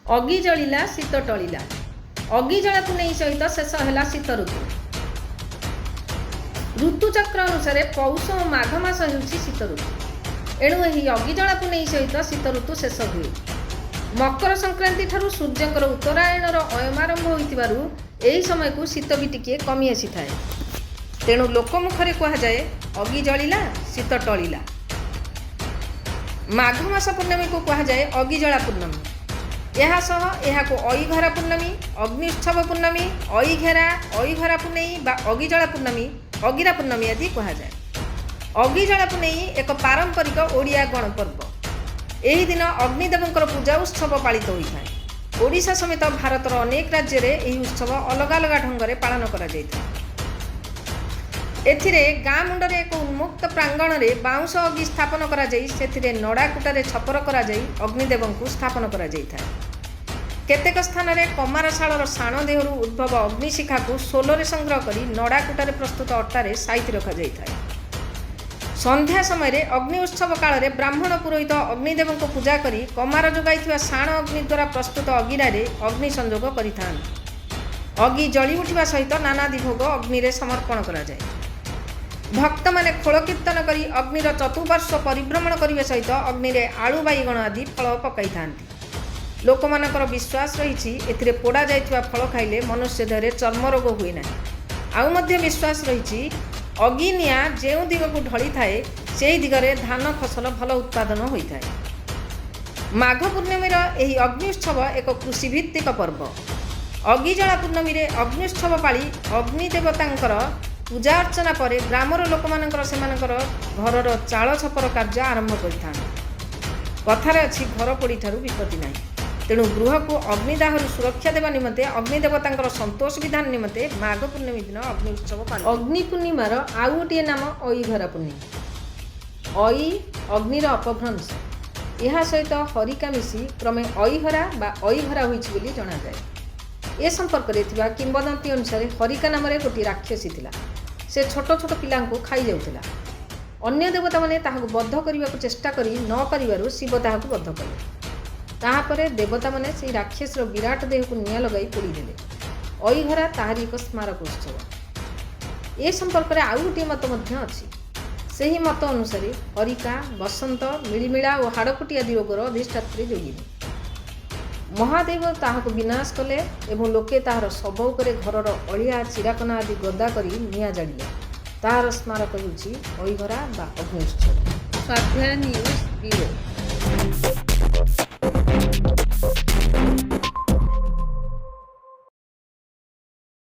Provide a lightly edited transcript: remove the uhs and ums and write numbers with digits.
ଅଗି ଜଳିଲା, ଶୀତ ଟଳିଲା। ଅଗିଜଳା ପୁନେଇ ସହିତ ଶେଷ ହେଲା ଶୀତ ଋତୁ। ଋତୁଚକ୍ର ଅନୁସାରେ ପୌଷ ଓ ମାଘ ମାସ ହେଉଛି ଶୀତ ଋତୁ। ଏଣୁ ଏହି ଅଗିଜଳା ପୁନେଇ ସହିତ ଶୀତ ଋତୁ ଶେଷ ହୁଏ। ମକର ସଂକ୍ରାନ୍ତି ଠାରୁ ସୂର୍ଯ୍ୟଙ୍କର ଉତ୍ତରାୟଣର ଅୟମାରମ୍ଭ ହୋଇଥିବାରୁ ଏହି ସମୟକୁ ଶୀତ ବି ଟିକିଏ କମି ଆସିଥାଏ। ତେଣୁ ଲୋକମୁଖରେ କୁହାଯାଏ, ଅଗି ଜଳିଲା, ଶୀତ ଟଳିଲା। ମାଘ ମାସ ପୂର୍ଣ୍ଣମୀକୁ କୁହାଯାଏ ଅଗିଜଳା ପୂର୍ଣ୍ଣମୀ। ଏହା ସହ ଏହାକୁ ଅଇଘରା ପୂର୍ଣ୍ଣମୀ, ଅଗ୍ନି ଉତ୍ସବ ପୂର୍ଣ୍ଣମୀ, ଅଇଘେରା, ଅଇଘରା ପୁନେଇ ବା ଅଗିଜଳା ପୂର୍ଣ୍ଣମୀ, ଅଗିରା ପୂର୍ଣ୍ଣମୀ ଆଦି କୁହାଯାଏ। ଅଗିଜଳା ପୁନେଇ ଏକ ପାରମ୍ପରିକ ଓଡ଼ିଆ ଗଣପର୍ବ। ଏହି ଦିନ ଅଗ୍ନିଦେବଙ୍କର ପୂଜା ଉତ୍ସବ ପାଳିତ ହୋଇଥାଏ। ଓଡ଼ିଶା ସମେତ ଭାରତର ଅନେକ ରାଜ୍ୟରେ ଏହି ଉତ୍ସବ ଅଲଗା ଅଲଗା ଢଙ୍ଗରେ ପାଳନ କରାଯାଇଥାଏ। ଏଥିରେ ଗାଁ ମୁଣ୍ଡରେ ଏକ ଉନ୍ମୁକ୍ତ ପ୍ରାଙ୍ଗଣରେ ବାଉଁଶ ଅଗି ସ୍ଥାପନ କରାଯାଇ ସେଥିରେ ନଡ଼ା କୁଟାରେ ଛପର କରାଯାଇ ଅଗ୍ନିଦେବଙ୍କୁ ସ୍ଥାପନ କରାଯାଇଥାଏ। କେତେକ ସ୍ଥାନରେ କମାର ଶାଳର ଶାଣ ଦେହରୁ ଉଦ୍ଭବ ଅଗ୍ନିଶିଖାକୁ ସୋଲରେ ସଂଗ୍ରହ କରି ନଡ଼ା କୁଟାରେ ପ୍ରସ୍ତୁତ ଅଟାରେ ସାଇତି ରଖାଯାଇଥାଏ। ସନ୍ଧ୍ୟା ସମୟରେ ଅଗ୍ନି ଉତ୍ସବ କାଳରେ ବ୍ରାହ୍ମଣ ପୁରୋହିତ ଅଗ୍ନିଦେବଙ୍କୁ ପୂଜା କରି କମାର ଯୋଗାଇଥିବା ଶାଣ ଅଗ୍ନି ଦ୍ୱାରା ପ୍ରସ୍ତୁତ ଅଗିରାରେ ଅଗ୍ନି ସଂଯୋଗ କରିଥାନ୍ତି। ଅଗି ଜଳି ଉଠିବା ସହିତ ନାନାଦି ଭୋଗ ଅଗ୍ନିରେ ସମର୍ପଣ କରାଯାଏ। ଭକ୍ତମାନେ ଖୋଳ କୀର୍ତ୍ତନ କରି ଅଗ୍ନିର ଚତୁଃପାର୍ଶ୍ୱ ପରିଭ୍ରମଣ କରିବା ସହିତ ଅଗ୍ନିରେ ଆଳୁ, ବାଇଗଣ ଆଦି ଫଳ ପକାଇଥାନ୍ତି। ଲୋକମାନଙ୍କର ବିଶ୍ୱାସ ରହିଛି, ଏଥିରେ ପୋଡ଼ା ଯାଇଥିବା ଫଳ ଖାଇଲେ ମନୁଷ୍ୟ ଦେହରେ ଚର୍ମ ରୋଗ ହୁଏ ନାହିଁ। ଆଉ ମଧ୍ୟ ବିଶ୍ୱାସ ରହିଛି, ଅଗି ନିଆଁ ଯେଉଁ ଦିଗକୁ ଢଳିଥାଏ, ସେହି ଦିଗରେ ଧାନ ଫସଲ ଭଲ ଉତ୍ପାଦନ ହୋଇଥାଏ। ମାଘ ପୂର୍ଣ୍ଣମୀର ଏହି ଅଗ୍ନି ଉତ୍ସବ ଏକ କୃଷିଭିତ୍ତିକ ପର୍ବ। ଅଗିଜଳା ପୂର୍ଣ୍ଣମୀରେ ଅଗ୍ନି ଉତ୍ସବ ପାଳି ଅଗ୍ନି ଦେବତାଙ୍କର ପୂଜା ଅର୍ଚ୍ଚନା ପରେ ଗ୍ରାମର ଲୋକମାନଙ୍କର ସେମାନଙ୍କର ଘରର ଚାଳ ଛପର କାର୍ଯ୍ୟ ଆରମ୍ଭ କରିଥାନ୍ତି। କଥାରେ ଅଛି, ଘର ପୋଡ଼ିଠାରୁ ବିପତ୍ତି ନାହିଁ। ତେଣୁ ଗୃହକୁ ଅଗ୍ନିଦାହରୁ ସୁରକ୍ଷା ଦେବା ନିମନ୍ତେ, ଅଗ୍ନି ଦେବତାଙ୍କର ସନ୍ତୋଷ ବିଧାନ ନିମନ୍ତେ ମାଘ ପୂର୍ଣ୍ଣମୀ ଦିନ ଅଗ୍ନି ଉତ୍ସବ ପାଳିତ। ଅଗ୍ନି ପୂର୍ଣ୍ଣିମାର ଆଉ ଗୋଟିଏ ନାମ ଅଇଘରା ପୂର୍ଣ୍ଣିମା। ଅଇ ଅଗ୍ନିର ଅପଭ୍ରଂଶ। ଏହା ସହିତ ହରିକା ମିଶି କ୍ରମେ ଅଇହରା ବା ଅଇଘରା ହୋଇଛି ବୋଲି ଜଣାଯାଏ। ଏ ସମ୍ପର୍କରେ ଥିବା କିମ୍ବଦନ୍ତୀ ଅନୁସାରେ ହରିକା ନାମରେ ଗୋଟିଏ ରାକ୍ଷସୀ ଥିଲା। ସେ ଛୋଟ ଛୋଟ ପିଲାଙ୍କୁ ଖାଇଯାଉଥିଲା। ଅନ୍ୟ ଦେବତାମାନେ ତାହାକୁ ବଧ କରିବାକୁ ଚେଷ୍ଟା କରି ନ ପାରିବାରୁ ଶିବ ତାହାକୁ ବଧ କଲେ। ତାହାପରେ ଦେବତାମାନେ ସେହି ରାକ୍ଷସର ବିରାଟ ଦେହକୁ ନିଆଁ ଲଗାଇ ପୋଡ଼ିଦେଲେ। ଅଇଘରା ତାହାରି ଏକ ସ୍ମାରକ ଉତ୍ସବ। ଏ ସମ୍ପର୍କରେ ଆଉ ଗୋଟିଏ ମତ ମଧ୍ୟ ଅଛି। ସେହି ମତ ଅନୁସାରେ ହରିକା ବସନ୍ତ, ମିଳିମିଳା ଓ ହାଡ଼ଫୁଟି ଆଦି ରୋଗର ଅଧିଷ୍ଠାତ୍ରୀ ଯୋଗିନୀ। ମହାଦେବ ତାହାକୁ ବିନାଶ କଲେ ଏବଂ ଲୋକେ ତାହାର ଶବ ଉପରେ ଘରର ଅଳିଆ, ଚିରାକନା ଆଦି ଗଦା କରି ନିଆଁ ଜାଳିଲେ। ତାହାର ସ୍ମାରକ ହେଉଛି ଅଇଘରା ବା ଅଗ୍ନି ଉତ୍ସବ। ସ୍ୱାଧ୍ୟାୟ ନ୍ୟୁଜ୍ ବ୍ୟୁରୋ।